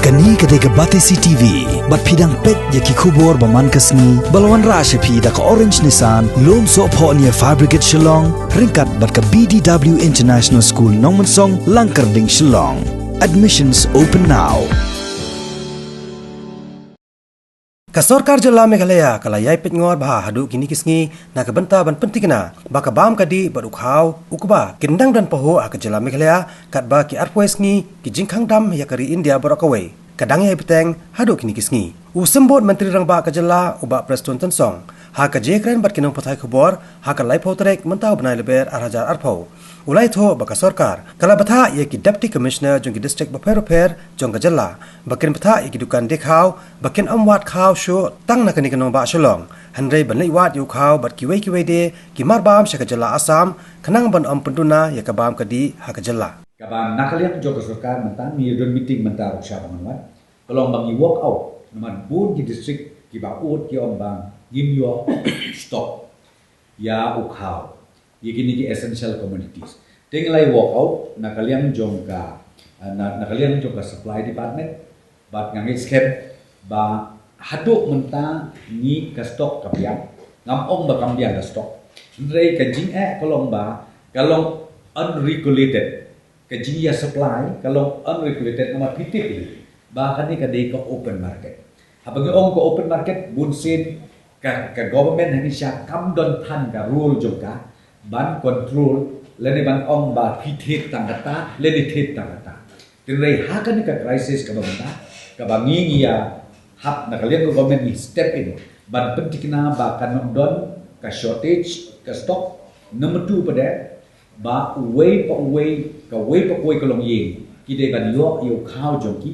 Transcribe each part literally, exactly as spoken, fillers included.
Kane ka dei ka Batesi T V, bad phi dang peit ïa ki khubor ba man ka sngi, ba la wanrah sha phi da ka Orange Nissan, Lumsohphoh near Fire Brigade Shillong, ryngkat bad ka B D W International School Nongmensong, Langkyrding, Shillong. Admissions open now. Ka sorkar jylla Meghalaya ka la ïai peit ngor bha haduh kine ki sngi na ka bynta ban pynthikna ba ka bam ka dih bad u khaw u kba kin dang don pahuh ha ka jylla Meghalaya, katba ki arphew sngi ki jingkhang dam ïa ka ri India baroh kawei ka dang ïai bteng haduh kine ki sngi. U Symbud Myntri Rangbah ka jylla, u Bah Prestone Tynsong, ha ka jingïakren bad ki nongpathai khubor ha ka laiphew tarik mynta u bnai Lber ar hajar arphew, u la ïathuh ba ka sorkar ka la bthah ïa ki Deputy Commissioner jong ki district bapher bapher jong ka jylla ba kin bthah ïa ki dukan die khaw ba kin ym wad khaw shuh tang na kane ka nongbah Shillong, hynrei ban leit wad ïa u khaw bad kiwei kiwei de ki marbam sha ka jylla Assam, khnang ban ym pynduna ïa ka bam ka dih ha ka jylla. Kaba na ka liang jong ka sorkar mynta ngi don meeting mynta ruh sha ba ngan wan. Ka long ba ngi walk out, namar bun ki district kiba ud ki ong ba ngim ïoh stock ïa u khaw, ïa kine ki essential commodities. Te ngi la ïa walk out na ka liang jong ka, na, na ka liang jong ka supply department, bad nga ngeit skhem ba haduh mynta ngi ka stock ka biang, ngam ong ba kam biang ka stock. Hynrei ka jingeh ka long ba ka long unregulated. Ka jingïa supply ka long unregulated, namar phi tip hi ba kane ka dei ka open market. Haba ngi ong ka open market, bun sien ka, ka government ha ngi sha kam don than ka rule jong ka ban control lane ban ong ba phi thied tang kata lane thied tang kata. Hynrei ha kane ka crisis kaba mynta, kaba ngi ngi ïa hap na ka liang ka government ngi step in ban pynthikna ba kan ym don ka shortage ka stock. Number two pat de, ba uwei pa uwei, kawei pa kawei ka longïing ki dei ban ïoh ïa u khaw jong ki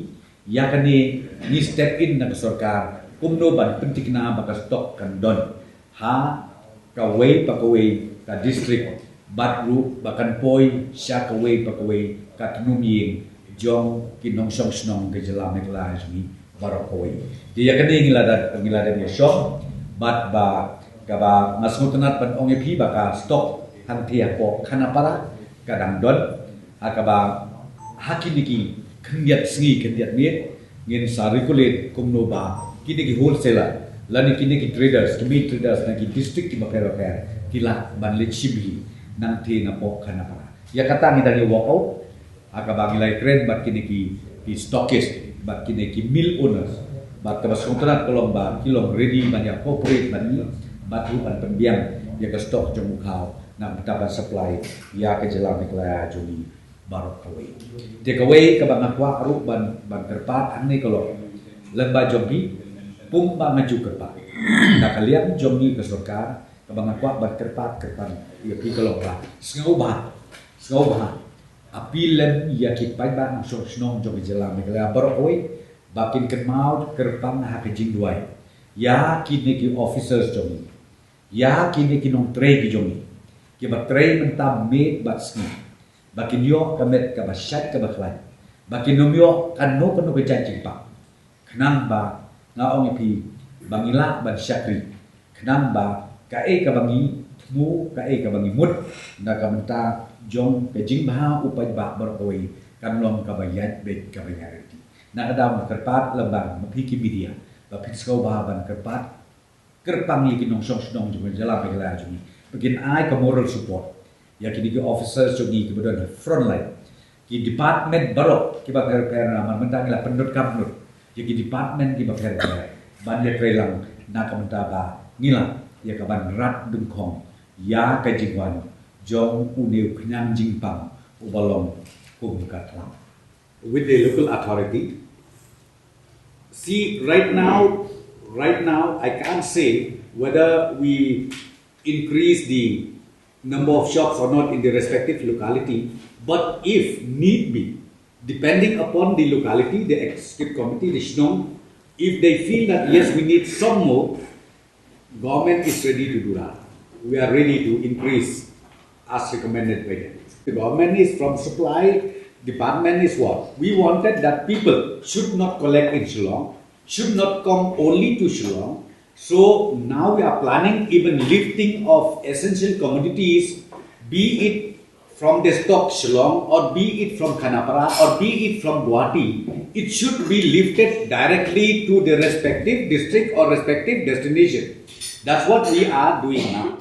ïa kane. Ngi step in na ka sorkar kumno ban pynthikna ba ka stock kan don ha kawei pa kawei ka district, bad ruh ba kan poi sha kawei pa kawei ka tnum ïing jong ki nongshong shnong ka jylla Meghalaya jong ngi baroh kawei. Te ïa kane ngi la da, ngi la da ïa shong, bad ba kaba nga sngewtynnat ban ong ïa phi ba ka stock hangtei hapoh Khanapara ka dang don, ha kaba ha kine ki khyndiat sngi khyndiat miet ngin sa regulate kumno ba kine ki wholesaler lane kine ki traders, ki meat traders na ki district kiba pher bapher ki lah ban leit shim hi nangtei napoh Khanapara. Ïa kata ngi dang ïa walk out, ha kaba ngi la ïakren bad kine ki, ki stockist, bad kine ki mill owners, bad kaba sngewtynnat ka long ba ki long ready ban ïa cooperate bad ngi, bad ruh ban pynbiang ïa ka stock jong u khaw na ka bynta ban supply ïa ka jylla Meghalaya jong ngi baroh kawei. Te kawei kaba nga kwah ruh ban, ban kyrpad hangne ka long, lem bad jong phi, pum ba nga ju kyrpad, na ka liang jong ngi ka sorkar, kaba nga kwah ban kyrpad kyrpad ïa phi ka long ba sngewbha, sngewbha appeal lem ïa ki paidbah nongshong shnong jong ka jylla Meghalaya baroh kawei ba kin kynmaw kyrpang ha ka jingduwai ïa kine ki officers jong ngi, ïa kine ki nongtrei ki jong ngi, kiba trei mynta miet bad sngi, ba kin ïoh ka met kaba shait kaba khlaiñ, ba kin ym ïoh kano kano ka jait jingpang. Khnang ba nga ong ïa phi ba ngi lah ban shakri, khnang ba kaei kaba ngi thmu, kaei kaba ngi mut na ka bynta jong ka jingbha u paidbah baroh kawei kan long kaba ïaid beit kaba ïaid ryntih. Na ka daw nga kyrpad lem bad ma phi ki media ba phin sngewbha ban kyrpad kyrpang ïa ki nongshong shnong jong ka jylla Meghalaya jong ngi ba kin ai ka moral support ïa kine ki officers jong ngi kiba don ha front line, ki department baroh kiba pher pher, namar mynta ngi la pynlut kam lut ïa ki department kiba pher pher ban ïatrei lang na ka bynta ba ngi lah ïa ka ban rat dyngkhong ïa ka jingwan jong une u khñiang jingpang uba long kum ka tlang. With the local authority. See, right now, right now, I can't say whether we increase the number of shops or not in the respective locality, but if need be, depending upon the locality, the executive committee, the shnong, if they feel that yes, we need some more, government is ready to do that. We are ready to increase as recommended by them. The government is from supply department is what? We wanted that people should not collect in Shillong, should not come only to Shillong. So now we are planning even lifting of essential commodities, be it from the stock Shillong, or be it from Khanapara, or be it from Guwahati, it should be lifted directly to the respective district or respective destination. That's what we are doing now.